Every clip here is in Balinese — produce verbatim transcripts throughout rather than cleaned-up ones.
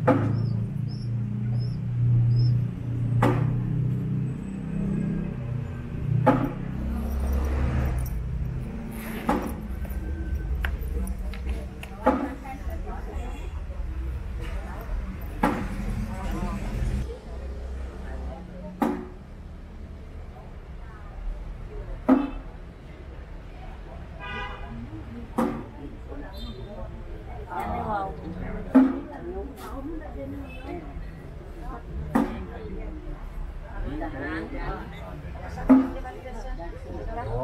Oh,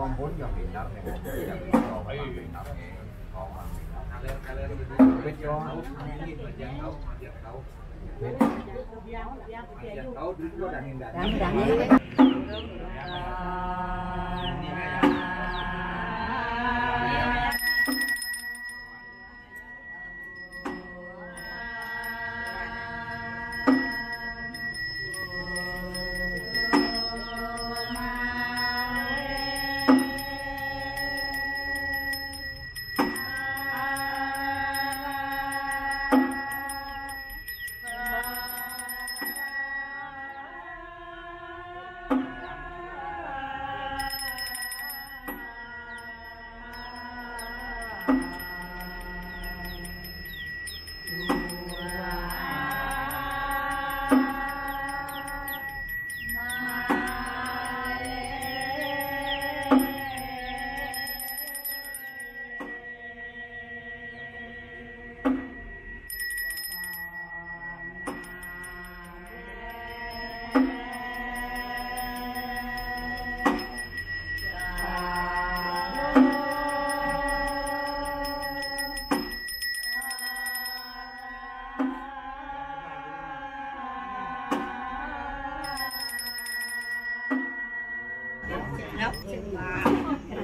ampun, yang benar nih, yang benar nih. Wit, yo.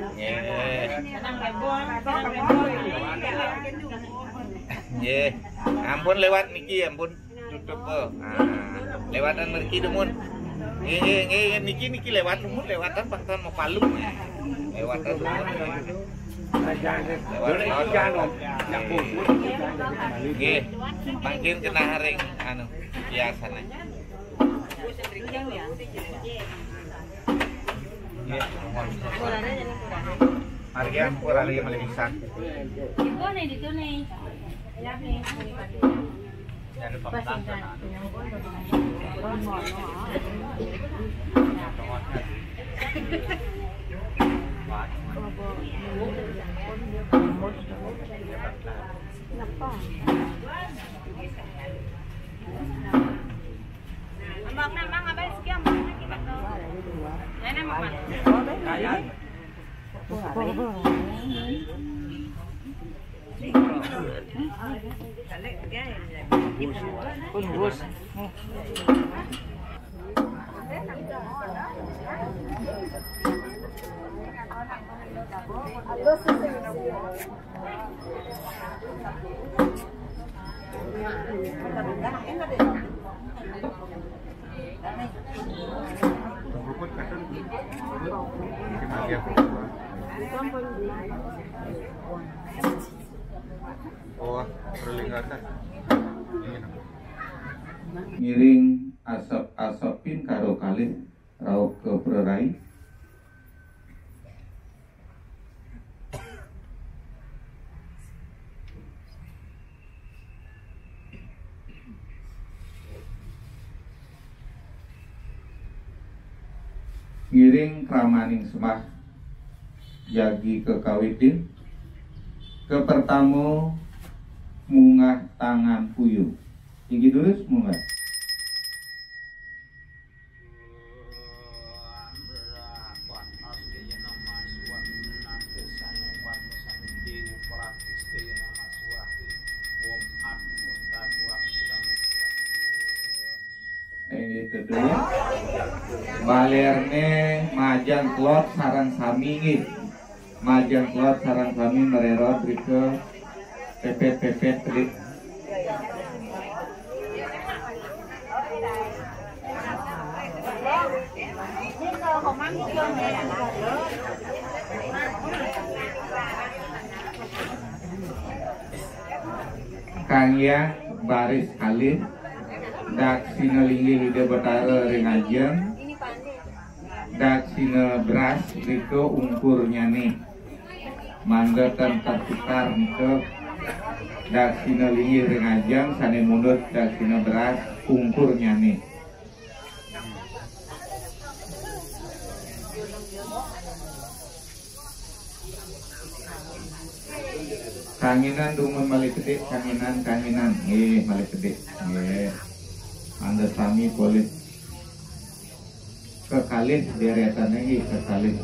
Nggih. Nggih. Ampun lewat niki, ampun tutup, oh. Nah, lewatan mriki dumun. Nggih, nggih, nggih, niki, niki lewat dumun, lewatan paksa mau palu. Lewatan dumun. Lewat, lewat. Nggih. Mangkin kena haring anu biasane. Nggih, mohon. Margi ampun, margi malih pisan. Ibu nih, di sini. Ya, nih. Kenapa? Ambak na, Mang, abang sekian, Mang, na, kita, no. Lain, Mang, Mang. Pun bos. Oh, perlingkatan. Ngiring asep-asepin karo kalih rauh ka prerai. Ngiring kramaning sembah jagi kekawitin. Kepertama, munggah tangan puyu. Inggih durus, munggah. Inggih, kedua. Balerne majeng kelod sareng sami, nggih. Majeng kelod sareng sami, marerod rika pepet-pepet, Trik. Kang Yah, Baris kalih, daksina linggih Ida Betara ring ajeng, daksina beras nika ungkur nyane. Mangda tan katukar nika, daksina linggih ring ajeng sane mundut daksina beras ungkur nyane. Kanginan dumun malih kedik, kanginan, kanginan. Nggih, malih kedik. Nggih. Mangda sami polih. Kekalih deretan nggih, kekalih.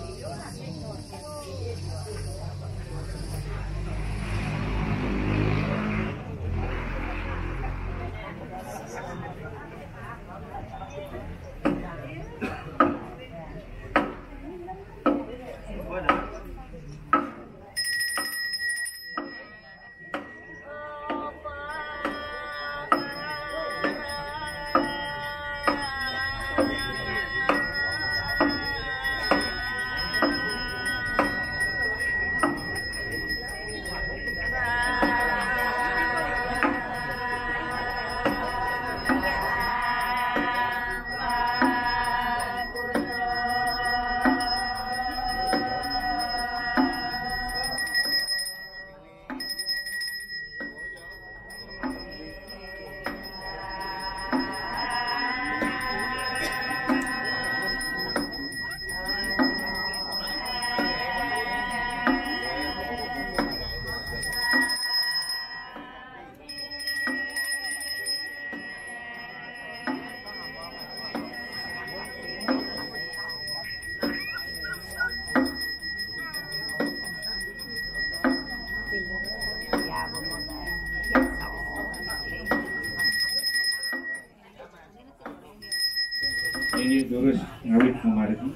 Inggih durus ngawit mamargi.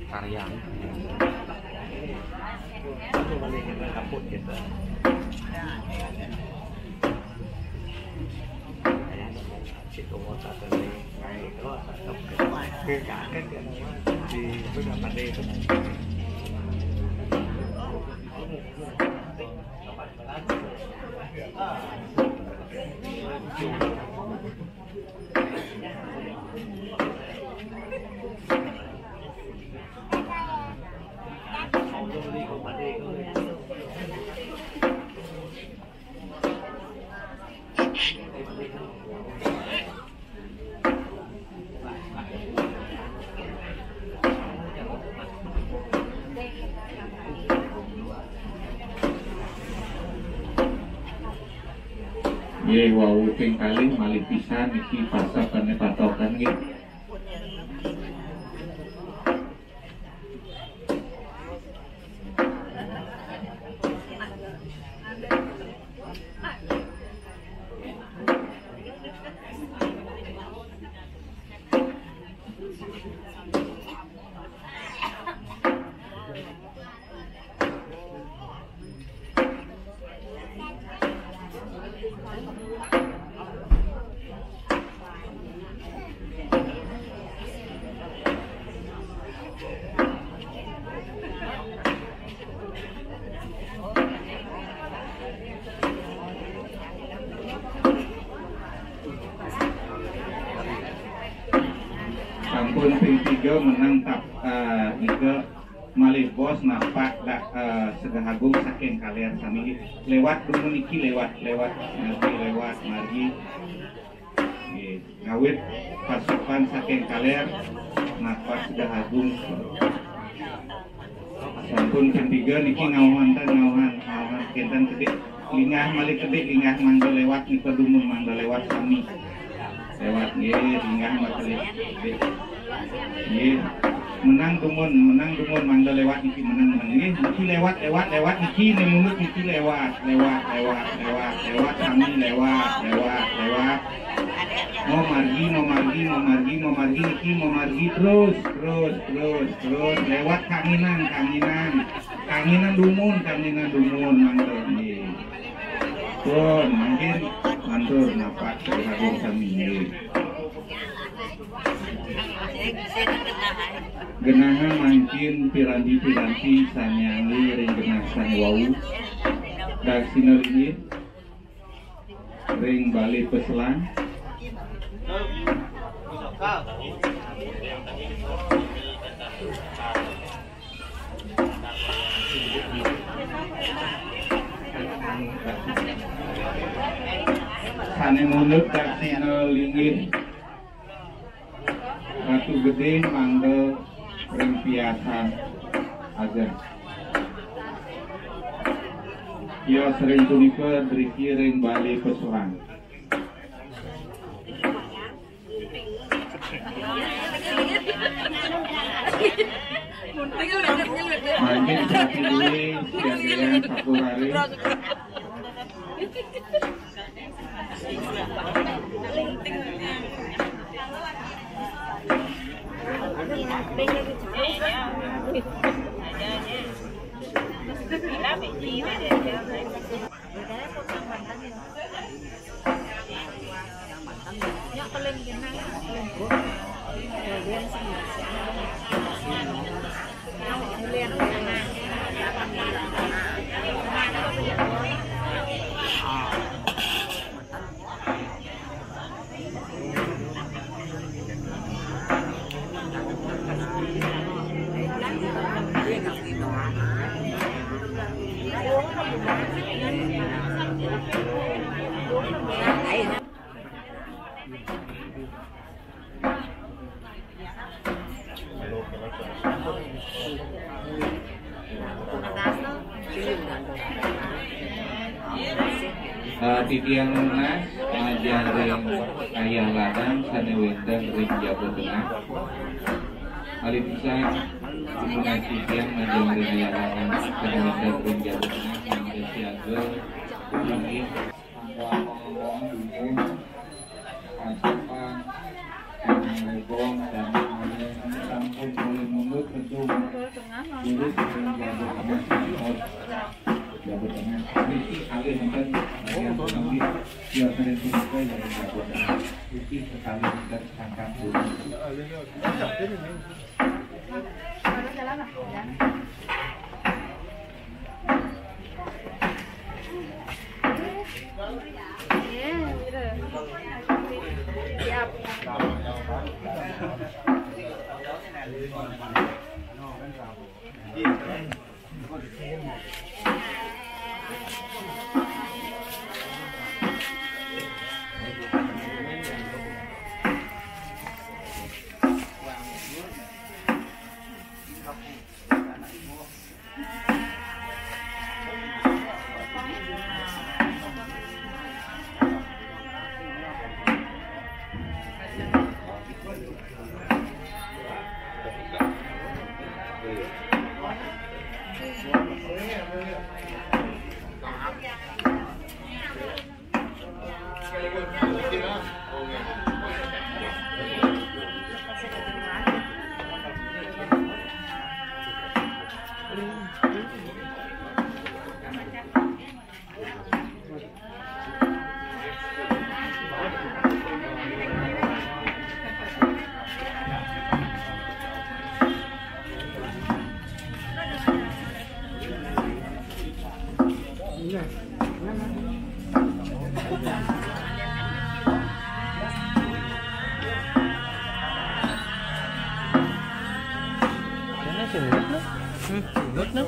Karya. Kaput gitu. Nggih, wau ping kalih malih pisan niki pasepane patokan nggih. Sampun ping tiga menang tap, eh, tiga malih bos napak dak, eh, Segah Agung saking Kaler sami lewat dumun niki lewat, lewat, margi lewat, margi. Nggih, ngawit pasukan saking Kaler napak Segah Agung. Sampun ping tiga niki ngauhan ten, ngauhan, ngauhan kenten kedik. Linggah malih kedik, linggah mangda lewat nika dumun mangda lewat sami. Lewat nggih, ringgah mah nggih. Nggih. Menang dumun, menang dumun, mangga lewat niki, menang, menang nggih. Niki lewat, lewat, lewat niki, ning mundut niki lewat, lewat, lewat, lewat, lewat sami lewat, lewat, lewat. Mau margi, mau margi, mau margi, mau margi niki, mau margi terus, terus, terus, terus lewat kanginan, kanginan. Kanginan dumun, kanginan dumun, mangga nggih. Pun, mangkin mantur napak Ri Agung sami nggih. Genahang mangkin piranti-piranti sane angge ring genah sane wau. Daksina linggih ring bale peselang. Sane mundut daksina linggih Ratu Gede mangda ring piasan ageng. Tios ring punika driki ring bale peselang. Mangkin sati due siagayan sakurare. Eh, titiang nunas majeng ring Ayah Lanang sane wenten ring Jaba Tengah. Kalih pisan nunas titiang majeng ring Ayah Lanang sane wenten ring Jaba Tengah, mangda siaga inggih. Mangda apa-apa, Bungkung. Asapan, Kanang Lebong, Kanang Maleng, sampun polih mundut kedung. Jadi, Jaba Tengah, Jaba Tengah. Niki kalih nenten, bagian tengah, ya, sering punika, ya, Jaba Tengah. Niki sekali nenten, sangkan turun. Mana sih, mulut lu? Hmm, mulut lu.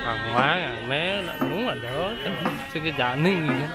Ang wang, ang men, ang nu ada. Sige, janing gitu.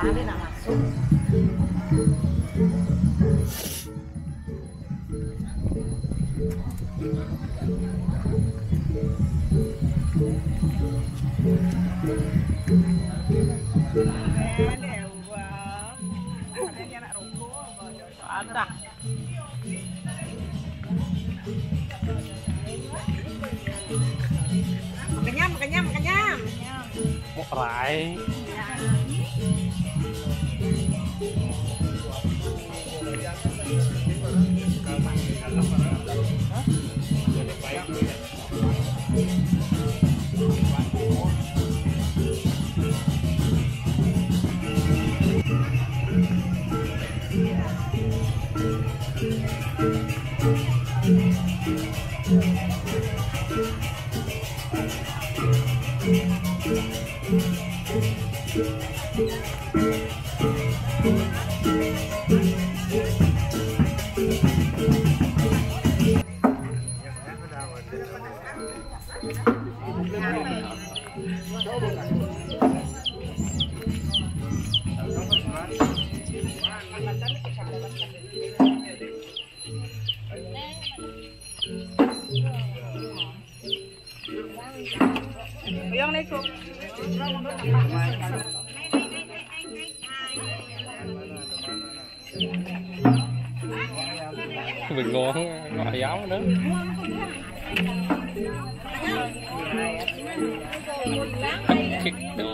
Kali nak masuk. Ada. Makan nyam, makan nyam, makan nyam. Kok rai? Yang naik kok. Bengong, ayam dah. Kik tu.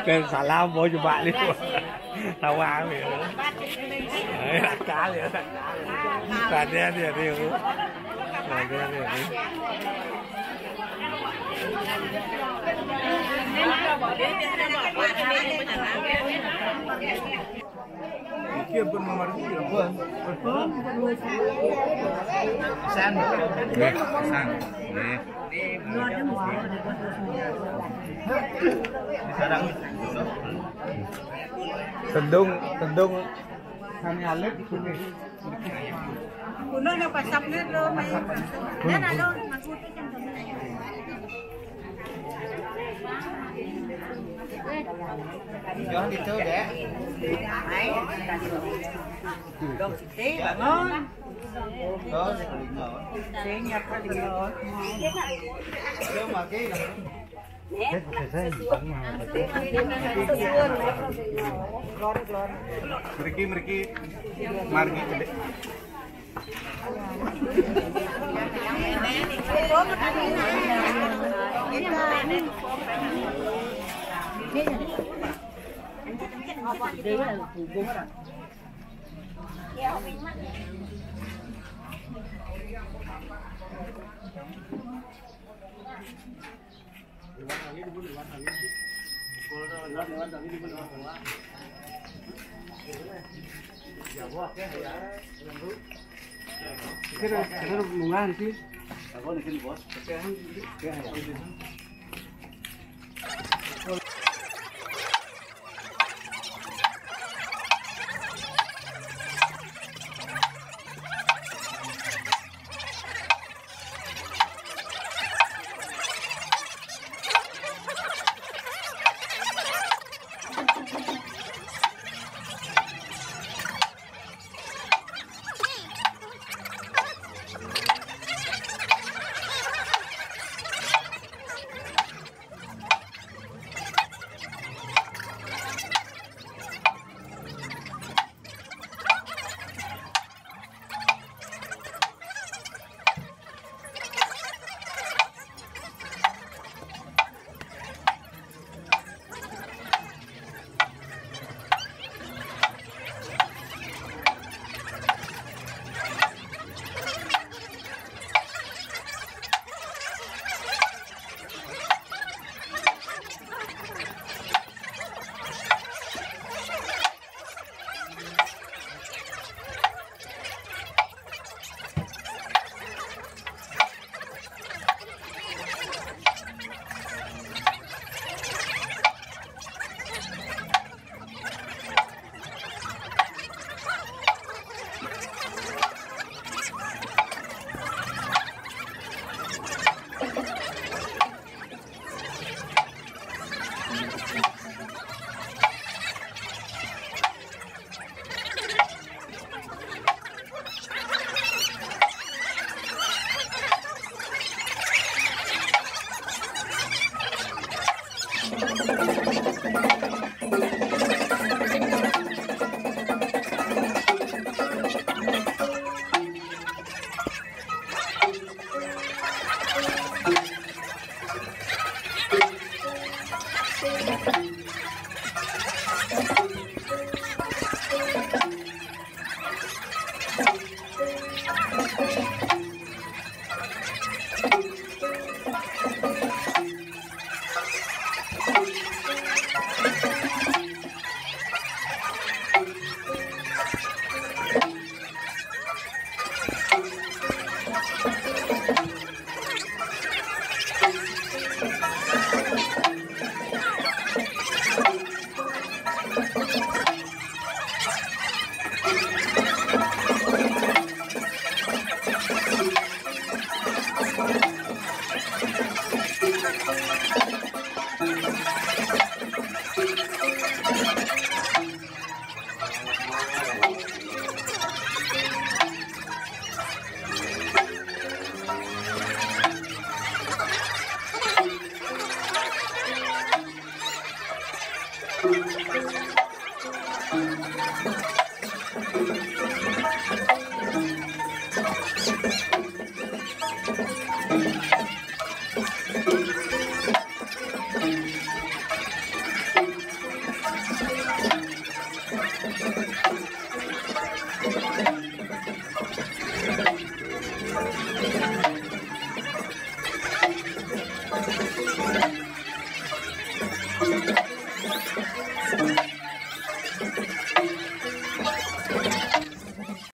Kêu salam bố cho bạn đi. Tao qua kìa. Ê, đặt cá kìa, đặt cá kìa. Đặt đen kìa, đi. Đặt đen kìa, đi. San. Nggih, san. Nggih. Sareng. Tedung, tedung. Sami alit. Kuno na pasapnya lo, may. Yan, ano, magkuto siyang gamit. Jangan gitu, Dek. Ay. Dong, Siti, bangun. Oh, sa kalingaw. Senior kalingaw. Yung maki, Mriki, mriki, margi cedek. Kira, kira bunga sih. Aku di sini, Bos.